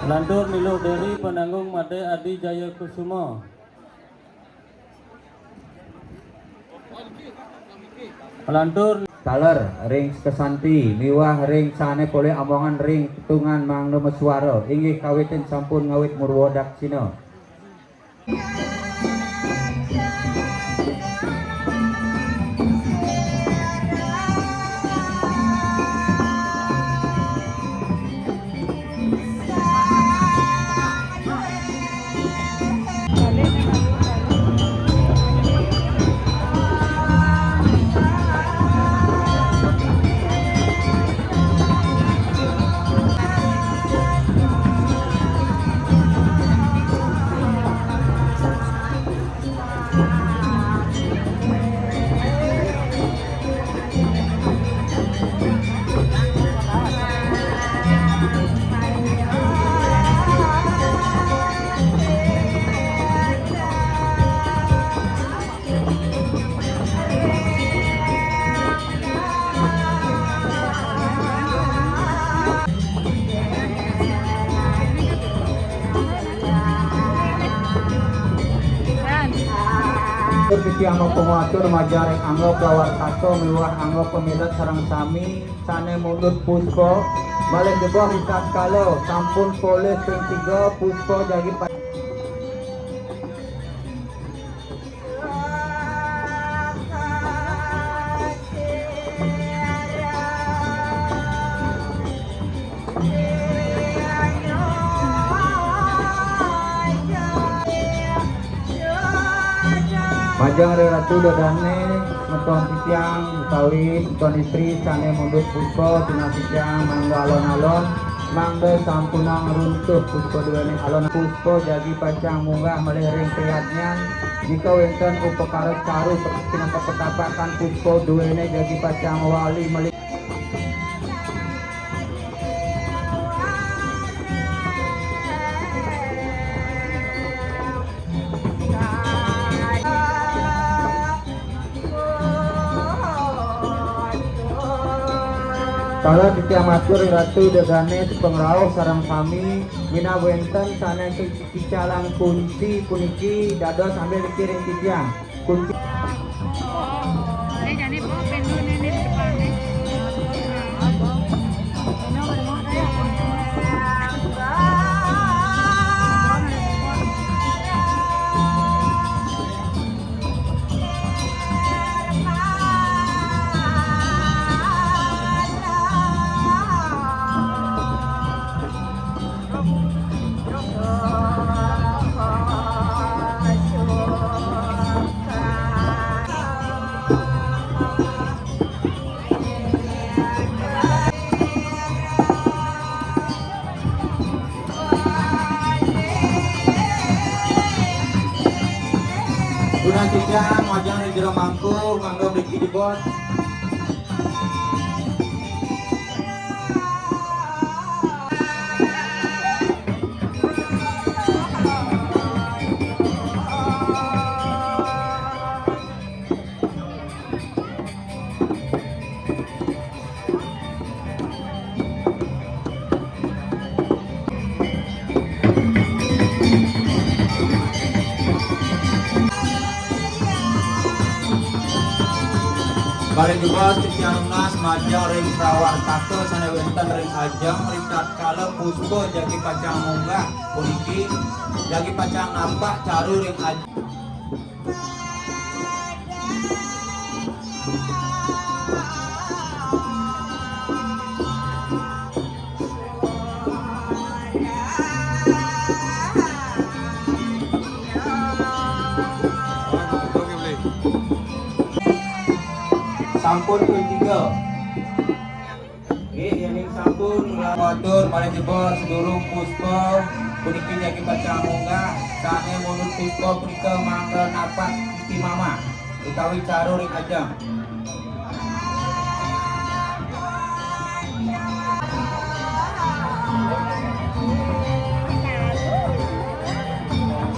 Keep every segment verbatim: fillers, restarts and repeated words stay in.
Lantur milu diri penanggung Made Adi Jaya Kusuma. Lantur taler ring kesanti miwah ring sane polih amongan ring tungan mangda masuara inggih kawitin sampun ngawit murwa daksina. Titiang mapangatur majeng ring angga prawartaka miwah angga pamilet sareng sami sane mundut puspa, malih jebos ritatkala sampun polih ping tiga puspa jagi pa- Majeng ring Ratu Ida Dane, semeton titiang utawi semeton istri sane mundut puspa, titiang mangda alon-alon, mangda sampunang runtuh puspa duene alon puspa jagi pacang munggah malih ring payadnyan, nika wenten upakara caru pinaka petapakan puspa duene jagi pacang mawali malih. Kala titiang matur ring Ratu Ida Dane sapangrauh sareng sami, minab wenten sane ke- Kicalang kunci puniki dados sambil dikiring titiang. Kunci. Tunas titiang majeng ring jero mangku, mangga mriki jebos. Malih jebos titiang nunas majeng ring prawartaka sane wenten ring ajeng, ring tatkala puspa jagi pacang munggah puniki, jagi pacang napak caru ring ajeng. Sampun ping tiga. Nggih, yening sampun matur malih jebos sedurung puspa puniki jagi pacang munggah, sane mundut puspa punika mangda napak istimama utawi caru ring ajeng.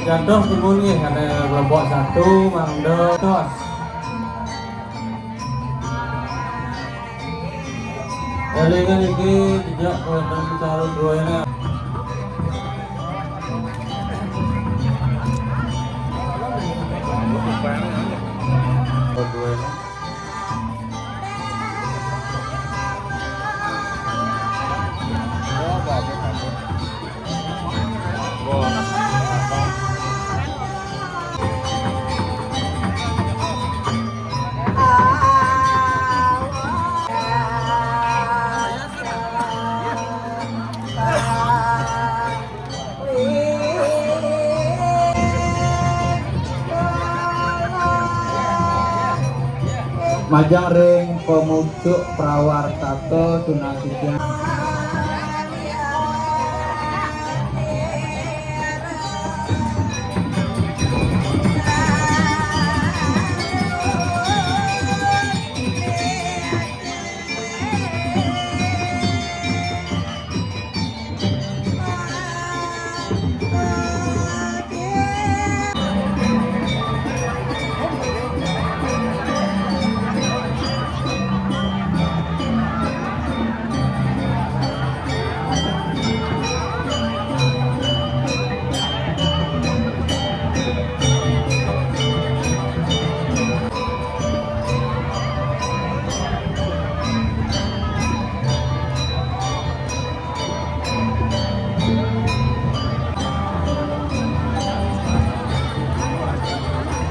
Jatuh timun nggih, ada kelompok satu, mangda tos. Elingan iki jejak wonten sarung duwene. Majeng ring pamucuk prawartaka tunas titiang.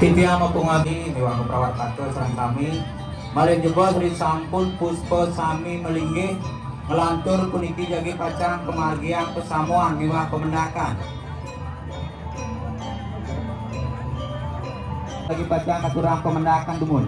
Titiang mapungadi miwah prawartaka sareng sami, malih jebos risampun puspa sami malinggih, nglantur puniki jagi pacang kamargiang pasamuan miwah pamendakan. Jagi pacang ngaturang pamendakan dumun.